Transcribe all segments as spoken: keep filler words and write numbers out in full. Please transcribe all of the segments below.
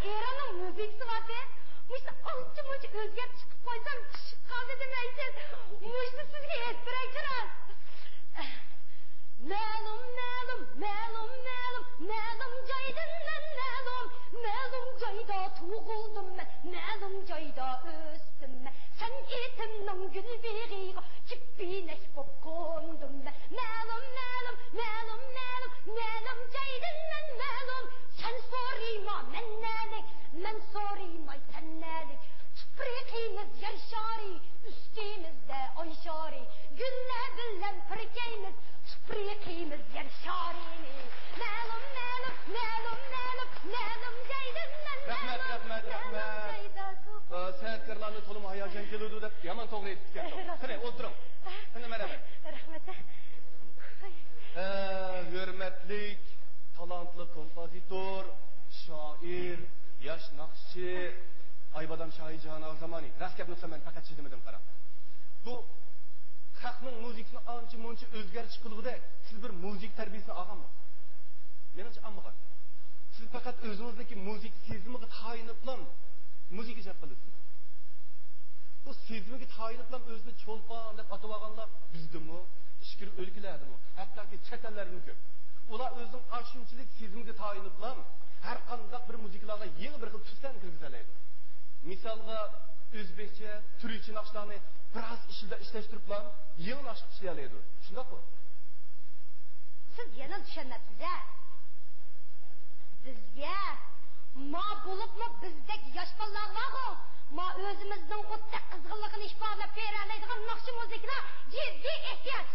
ئېراننىڭ مۇزىكىسى بارتى. مۇشۇنى ئانچە مۇنچە ئۆزگەرتىش قىلىپ قويسام، پىشىپ قالدى دېمەيسىز. مۇشۇنى سىزگە ئېيتىپ بېرەيچۇ راست. مەلۇم، مەلۇم، مەلۇم، مەلۇم، مەلۇم جايدىن مەن مەلۇم. مەلۇم جايدا تۇغۇلدۇم مەن، مەلۇم جايدا ئۆستۈم مەن. سەنئىتىمنىڭ گۈل بېغىغا كېپىنەك بولۇپ قوندۇم مەن. مەلۇم، مەلۇم، مەلۇم، مەلۇم، مەلۇم جايدىن مەن مەلۇم. سەن سورىما، مەن نەلىك، مەن سورىماي، سەن نەلىك. تۇپرىقىمىز يەر شارى، ئۈستىمىزدە ئاي شارى. گۈللەر بىلەن پۈركەيمىز، تۇپرىقىمىز يەر شارىنى. مەلۇم، مەلۇم، مەلۇم، مەلۇم، مەلۇم جايدىن مەن رەھمەت، مەلۇم. رەھمەت، مەلۇم رەھمەت. جايدا سۇ ئە، سەنئەتكارلارنى تولىمۇ ھاياجان كېلىدۇ دەپ يامان توغرا ئېيتىپتىكەنسىز. راست. قېنى، ئولتۇرۇڭ. قېنى، مەرھەمەت. رەھمەت. ئە، ھۆرمەتلىك، تالانتلىق كومپوزىتور، شائىر، ياش ناخشىچى ئايبادام شاھىجان ئاغزامانى. راست گەپنى قىلسام، مەن پەقەت چىدىمىدىم، قاراڭ. بۇ خەقنىڭ مۇزىكىسىنى ئانچە مۇنچە ئۆزگەرتىش قىلغۇدەك، سىز بىر مۇزىكا تەربىيەسىنى ئالغانمۇ؟ مېنىڭچە ئالمىغان. سىز پەقەت ئۆزىڭىزنىڭكى مۇزىكا سېزىمىغا تايىنىپلا مۇزىكا ئىجاد قىلىسىز. بۇ سېزىمگە تايىنىپلا ئۆزىنى چولپان دەپ ئاتىۋالغانلار بىزدىمۇ، ئىچكىرى ئۆلكىلەردىمۇ، ھەتتاكى چەت ئەللەردىمۇ كۆپ. ئۇلار ئۆزىنىڭ ئاشۇنچىلىك سېزىمىگە تايىنىپلا ھەر قانداق بىر مۇزىكىلارغا يېڭى بىر خىل تۈسلەرنى كىرگۈزەلەيدۇ. مىسالغا، ئۆزبېكچە، تۈركچە ناخشىلارنى بىراز ئىشلىدە ئىشلەشتۈرۈپلا يېڭى ناخشا ئىشلىيەلەيدۇ. شۇنداققۇ؟ سىز يەنىلا چۈشەنمەپسىز ھە؟ بىزگە، ما بولۇپمۇ بىزدەك ياش بالىلارغا بارغۇ، ما ئۆزىمىزنىڭ ئوتتەك قىزغىنلىقىنى ئىپادىلەپ بېرەلەيدىغان ناخشا مۇزىكىلار جىددىي ئېھتىياج.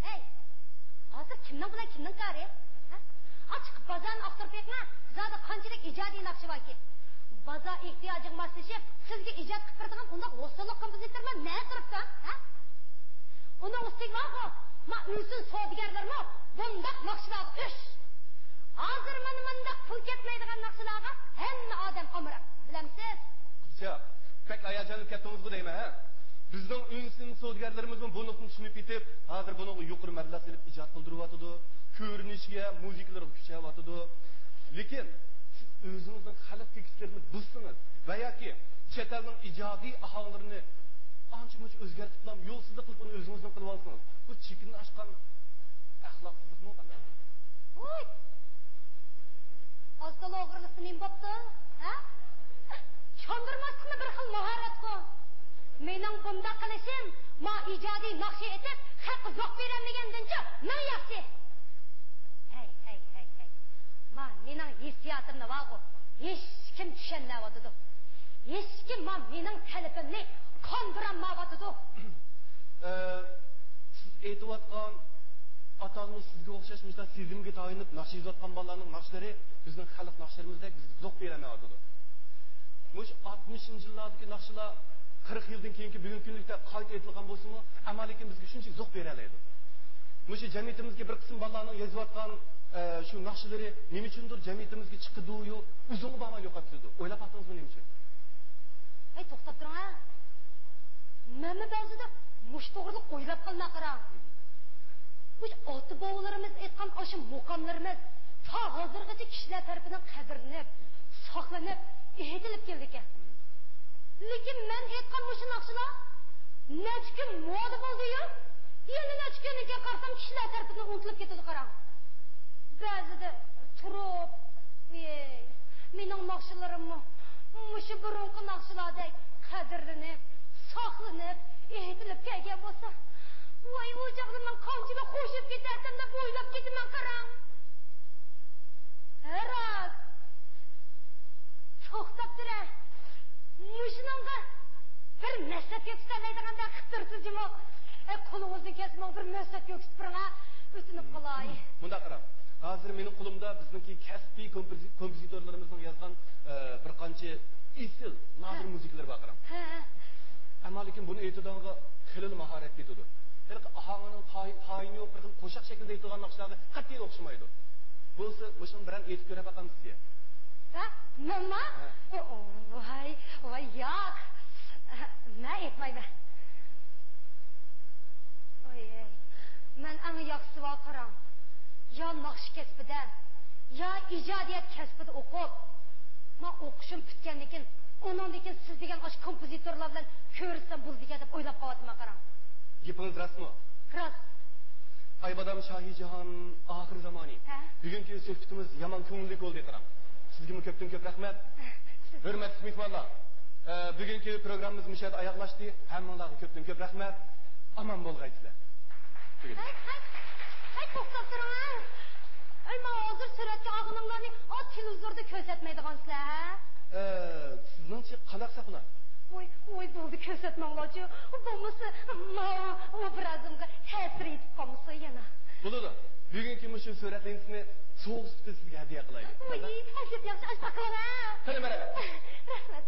ھەي، ھازىر كىمنىڭ بىلەن كىمنىڭ كارى؟ ھە؟ ئاچىقىپ بازارنى ئاختۇرۇپ بېقىڭە، بازاردا قانچىلىك ئىجادىي ناخشا باركى. بازار ئېھتىياجىغا ماسلىشىپ، سىزگە ئىجاد قىلىپ بېرىدىغان ئۇنداق ھوسۇللۇق كومپوزىتورلار نە تۇرۇپتۇ، ھە؟ ئۇنىڭ ئۈستىگە بارغۇ، ما ئۈنسىز سودىگەرلەرمۇ بۇنداق ناخشىلارغا ئۆچ. ھازىر مانا مۇنداق پۇل كەتمەيدىغان ناخشىلارغا ھەممە ئادەم ئامراق، بىلەمسىز؟ ياق، بەك ھاياجانلىنىپ كەتتىڭىزغۇ دەيمەن، ھە؟ بىزنىڭ ئۈنسىز سودىگەرلىرىمىزمۇ بۇ نۇقتىنى چۈشىنىپ يېتىپ، ھازىر بۇنىڭغا يۇقىرى مەبلەغ سېلىپ ئىجاد قىلدۇرۇۋاتىدۇ. كۆرۈنۈشىگە، مۇزىكىلىرىغا كۈچەۋاتىدۇ. لېكىن سىز ئۆزىڭىزنىڭ خەلق تېكىستلىرىنى بۇزسىڭىز ۋە ياكى چەت ئەلنىڭ ئىجادىي ئاھاڭلىرىنى ئانچە-مۇنچە ئۆزگەرتىپلا يولسىزلىق قىلىپ ئۇنى ئۆزىڭىزنىڭ قىلىۋالسىڭىز، بۇ چېكىدىن ئاشقان ئەخلاقسىزلىقمۇ قانداق؟ ۋوي! ئاز تولا ئوغرىلىسا نېمە بوپتۇ؟ ھە؟ چاندۇرماسلىقمۇ بىر خىل ماھارەتقۇ. مېنىڭ بۇنداق قىلىشىم، ما ئىجادىي ناخشا ئېيتىپ، خەققە زوق بېرەلمىگەندىنچۇ مىڭ ياخشى. ھەي، ھەي، ھەي، ھەي. ما مېنىڭ ھېسسىياتىمنى بارغۇ، ھېچكىم چۈشەنمەيۋاتىدۇ. ھېچكىم ما مېنىڭ تەلىپىمنى قاندۇرالمايۋاتىدۇ. ئە، سىز ئېيتىۋاتقان ئاتالمىش سىزگە ئوخشاش مۇشۇنداق سېزىمگە تايىنىپ ناخشا يېزىۋاتقان بالىلارنىڭ ناخشىلىرى بىزنىڭ خەلق ناخشىلىرىمىزدەك بىزگە زوق بېرەلمەيۋاتىدۇ. مۇشۇ ئاتمىشىنچى يىللاردىكى ناخشىلار قىرىق يىلدىن كېيىنكى بۈگۈنكى كۈنلۈكتە قايتا ئېيتىلغان بولسىمۇ، ئەمما لېكىن بىزگە شۇنچىلىك زوق بېرەلەيدۇ. مۇشۇ جەمئىيىتىمىزدىكى بىر قىسىم بالىلارنىڭ يېزىۋاتقان، ئە، شۇ ناخشىلىرى نېمە ئۈچۈندۇر جەمئىيىتىمىزگە چىقىدۇ-يۇ، ئۇزۇنغا بارماي يوقاپ كېتىدۇ. ئويلاپ باقتىڭىزمۇ نېمە ئۈچۈن؟ ھەي، توختاپ تۇرۇڭ ھە. مەنمۇ بەزىدە مۇشۇ توغرىلىق ئويلاپ قالىمەن قاراڭ. مۇشۇ ئاتا-بوۋىلىرىمىز ئېيتقان ئاشۇ مۇقاملىرىمىز تا ھازىرغىچە كىشىلەر تەرىپىدىن قەدىرلىنىپ، ساقلىنىپ، ئېيتىلىپ كېلىدىكەن. لېكىن مەن ئېيتقان مۇشۇ ناخشىلار نەچچە كۈن مودا بولدى-يۇ، يەنە نەچچە كۈندىن كېيىن قارىسام، كىشىلەر تەرىپىدىن ئۇنتۇلۇپ كېتىدۇ قاراڭ. بەزىدە تۇرۇپ، ۋىي، مېنىڭ ناخشىلىرىممۇ مۇشۇ بۇرۇنقى ناخشىلاردەك قەدىرلىنىپ، ساقلىنىپ، ئېيتىلىپ كەلگەن بولسا، ۋاي، ئۇ چاغدا مەن قانچىلىك خوشىيىپ كېتەتتىم دەپ ئويلاپ كېتىمەن قاراڭ. ھە، راست. توختاپ تۇرە. مۇشۇنىڭغا بىر مەسلىھەت كۆرسىتەلەيدىغاندەك قىلىپ تۇرسىز جۇمۇ. ئە، قولىڭىزدىن كەلسە ماڭا بىر مەسلىھەت كۆرسىتىپ بېرىڭ ھە. ئۆتۈنۈپ قالاي. مۇنداق قاراڭ. ھازىر مېنىڭ قولۇمدا بىزنىڭكى كەسپىي كومپوزى-، كومپوزىتورلىرىمىزنىڭ يازغان، ئە، بىر قانچە ئېسىل نادىر ھە. مۇزىكىلىرى بار قاراڭ. ھە، ھە. ئەمما لېكىن بۇنى ئېيتىدىغانغا خېلىلا ماھارەت كېتىدۇ. ھېلىقى ئاھاڭىنىڭ تايىنى يوق، بىر خىل قوشاق شەكلىدە ئېيتىلغان ناخشىلارغا قەتئىي ئوخشىمايدۇ. بولسا، مۇشۇنى بىرەر ئېيتىپ كۆرۈپ باقامسىز يا؟ ھە؟ مەنما؟ ھە. ۋاي، ۋاي، ياق. مەن ئېيتمايمەن. ۋاي، مەن ئەڭ ياخشىسى بار قاراڭ. يا ناخشا كەسپىدە، يا ئىجادىيەت كەسپىدە ئوقۇپ، ما ئوقۇشۇم پۈتكەندىن كېيىن، ئۇنىڭدىن كېيىن سىز دېگەن ئاشۇ كومپوزىتورلار بىلەن كۆرۈشسەم بولىدىكەن دەپ ئويلاپ قاۋاتىمەن، قاراڭ. گېپىڭىز راستمۇ؟ راست. ئايبادام شاھىجاھان ئاخىر زامانى. ھە؟ بۈگۈنكى سۆھبىتىمىز يامان كۆڭۈللۈك بولدى، قاراڭ. سىزگىمۇ كۆپتىن كۆپ رەھمەت. سىز ھۆرمەتلىك مېھمانلار، ئە، بۈگۈنكى پروگراممىمىز مۇشۇ يەردە ئاياغلاشتى. ھەممىڭلارغا كۆپتىن كۆپ رەھمەت. ئامان بولغايسىلەر. تۈگىدى. ھەي، ھەي، ھەي، توختاپ تۇرۇڭ، ھە. ئەي، مانا ھازىر سۈرەتكە ئالغىنىڭلارنى ئا تېلېۋىزوردا كۆرسەتمەيدىغانسىلەر، ھە؟ ئە، سىزنىڭچە قانداق ساقلار؟ ۋوي، ۋوي، بولدى، كۆرسەتمەڭلارچۇ. بولمىسا، ماۋۇ ئوبرازىمغا تەسىر يېتىپ قالمىسۇن يەنە. بولىدۇ. بۈگۈنكى مۇشۇ سۈرەت لېنتىسىنى سوۋغا سۈپىتىدە سىزگە ھەدىيە قىلايلى. ۋوي، ئەجەب ياخشى، ئاش باقىلاڭ، ھە. قېنى، مەرھەمەت. رەھمەت.